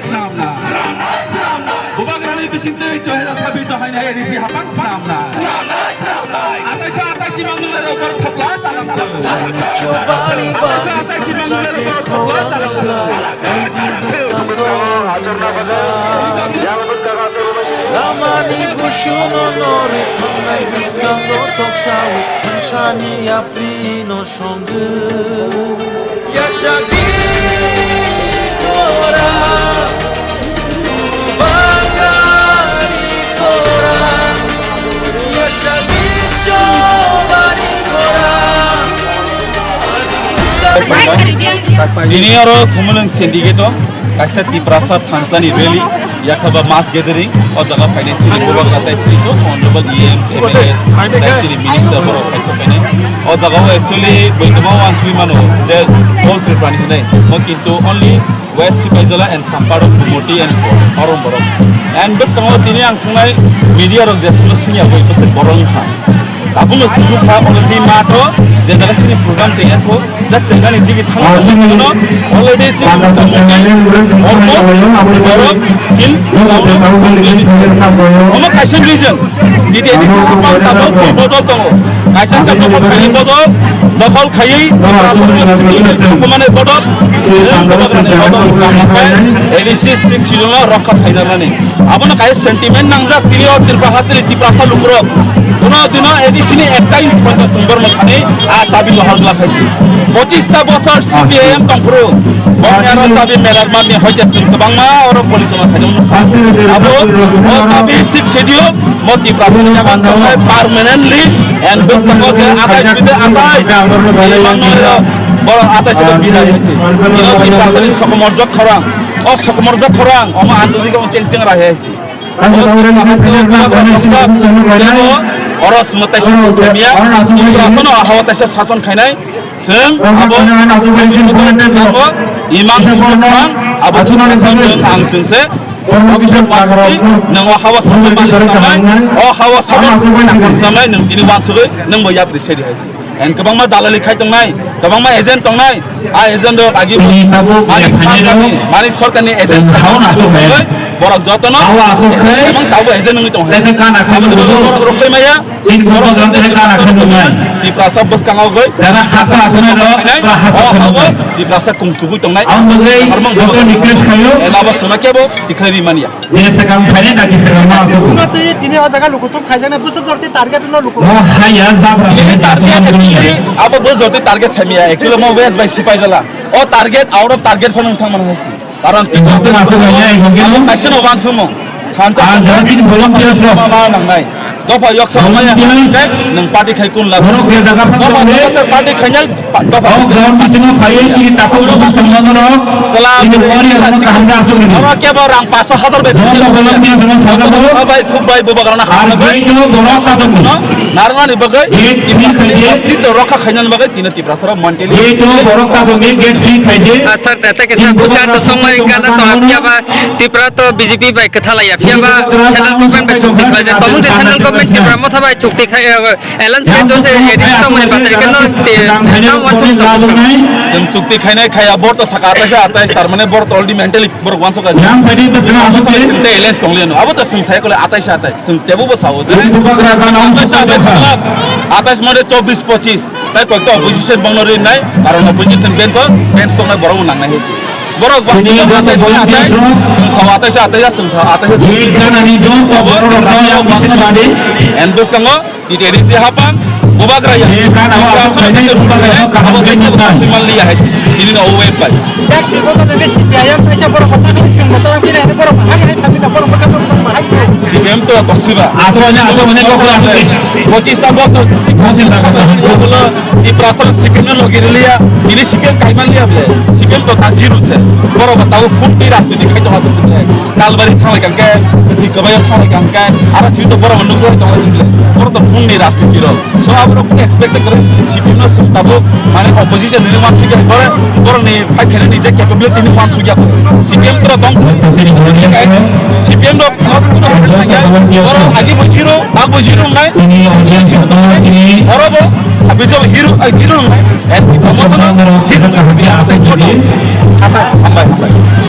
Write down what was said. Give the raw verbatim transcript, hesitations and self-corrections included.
Swnamna. Bubagrani bisingtwi dui hajar sabbish o haino A D C hapang swnamna. Ataisa ataisi mangnwlero borok thokla chalang thung. Ataisa ataisi mangnwlero borok thokla chalang thung. Lamani busuno nori thangnai bwskango toksawi thansani yaprino songwi. Yachagwi kora, bubagari kora, yachagwi chobari kora. Tini oro Khumulwng syndicate o kaisa Tiprasa thansani rally, yakhaba mass gathering, o jaga phainai sini Bubagra tei sini to honorable E Ms, M L As, tei sini minister borok kaisa phainai. O jaga o actually bwtwma wansugwi mano je whole Tripura ni hinwi, mo kintu only West Sipaijala and some part of Gumoti and Orom borok. And bwskango tini ang sungnai media rok jesino senior boi bwswk borok wngkha. Tabukno swngjukha already matho je jaga sini program chengya kho, just chengani digi thangma already sini almost borok in omo kaisa reason. Didi A D C hapang tabuk twi bodol tongo. Kaisa khe dokhol khaiwi bodol, dokhol khaiwi sukumani bodol, A D C six schedule no rokha khainani. Abono kaisa sentiment nangjak tini o Tripura hasteni Tiprasa lukurok. Kuno dino A D C ni ekta inch panda sumbar makhani a chabi lohar gla khaisi. Pochis ta bochor C P I M tongphuru. Bongni aro chabi melar mani hoite sum kwbangma oro police ma khaijak. Abo o chabi six schedule Bo Tiprasa ni yaman tongnai permanently and bwskango je atais bide atais. Bangno borok atais ko bidai hinsi. Ino Tiprasa ni sokomorjak khorang. O sokomorjak khorang omo antuji ko cheng cheng rahe hinsi. Oro sumataisa miya. Tiprasa no hawa taisa sason khainai. Chwng abo imang imang abo chwng ang chwngse. Nang o hawa sampai malik sampai, o hawa sampai sampai nang tini wansugwi nang bo yapri sedi haisi. And kwbangma dalali khai tongnai, kwbangma agent tongnai. A agent rok agi Manik Sarkarni, Manik Sarkarni agent borok jotono emang tabo agent nangwi tong hai. Borok rok kai maya. Tin bubagra tei kana khe nungnai. Tiprasa bwskango goi. Jara hasa asonai rok, Tiprasa khe nungnai. Tiprasa kung chugui tongnai. Ang bwjai joto request khayo. Elabo sona kebo tikhlai ri mania. Je sekang khaini dagi sekang ma asuk. Suna tei tini o jaga lukutuk khaijana bwswk jorti target no lukutuk. Mo haya jabra se target. Abo bwswk jorti target samia. Actually mo West bai Sipaijala. O target out of target phone thang man haisi. Karon kaisa no wansukmung. Thansa ang jara sini volunteers rok. Ma nangnai. Dopha yok sa maya. Nang party khai kun la. Borok je jaga phang dopha party khainal dopha. Borok ground bisingo phaiwi chini takhuk rok samjana rok. Salam. Ini bori rok kaham da asuk ni. Oro kebo rang paso hajar bai. Borok volunteers rok sajabo. Bai khub bai bubagrana. Ar gate o borok sa tongo. Narwani bagwi. Gate si khaidi. Tito rokha khainani bagwi tino Tiprasa rok mantili. Gate o borok ta tongo gate si khaidi. Asar tete kisa busa to songmani kana to apya ba Tripura to B J P bai kwthalaiya. Phiya ba central government bai chukti khlaijak. Tobong je central government Tripura motha bai chukti khai, eh, alliance bai chonse A D C tongmani batari khe no te tang wansuk tong. Chwng chukti khainai khaya bor to saka atais atais, tar mane bor to already mentally borok wansuk kaisa. Te alliance tongliano. Abo to chwng sai kole atais atais. Chwng tebo bo sao. Atais mode chobbish pochis. Tai koi to opposition bangno rinai, karon opposition bench o, bench tongnai borok nangnai. Borok atais mode atais, chwng sao atais atais, chwng sao atais. And bwskango T T A D C hapang, bubagra ya. Bubagra no kaham khe nukha. Simal liya hai. Ini no web pai. Yak si boto nini C P I M kaisa borok kotha nini sing boto nini borok bahai hai kami ka borok kami bahai. C P M to tongsiba. Aswanya aswanya kokra aswanya. Pochis ta bosor. Pochis ta bosor. Tiprasa C P M no logi liya. Ini C P M kaiman liya bole. C P M to ta zero se. Borok ta phone ti rajniti khai to asa se. Kalbari thanglai kangke, Dikkabai thanglai kangke, ara sibisa borok nukjagwi tonglai sibile. Borok to phone ni rajniti rok. So, aborok expect se kwrwi C P M no chwng tabuk, mane, opposition ni wansukya, borok, borok ni fight khainani je capability ni wansukya. C P M to tong, C P M rok borok agi bo zero, ag bo zero nai. Borok bo sabisa bo hero, ai, zero nai. Hambai, hambai.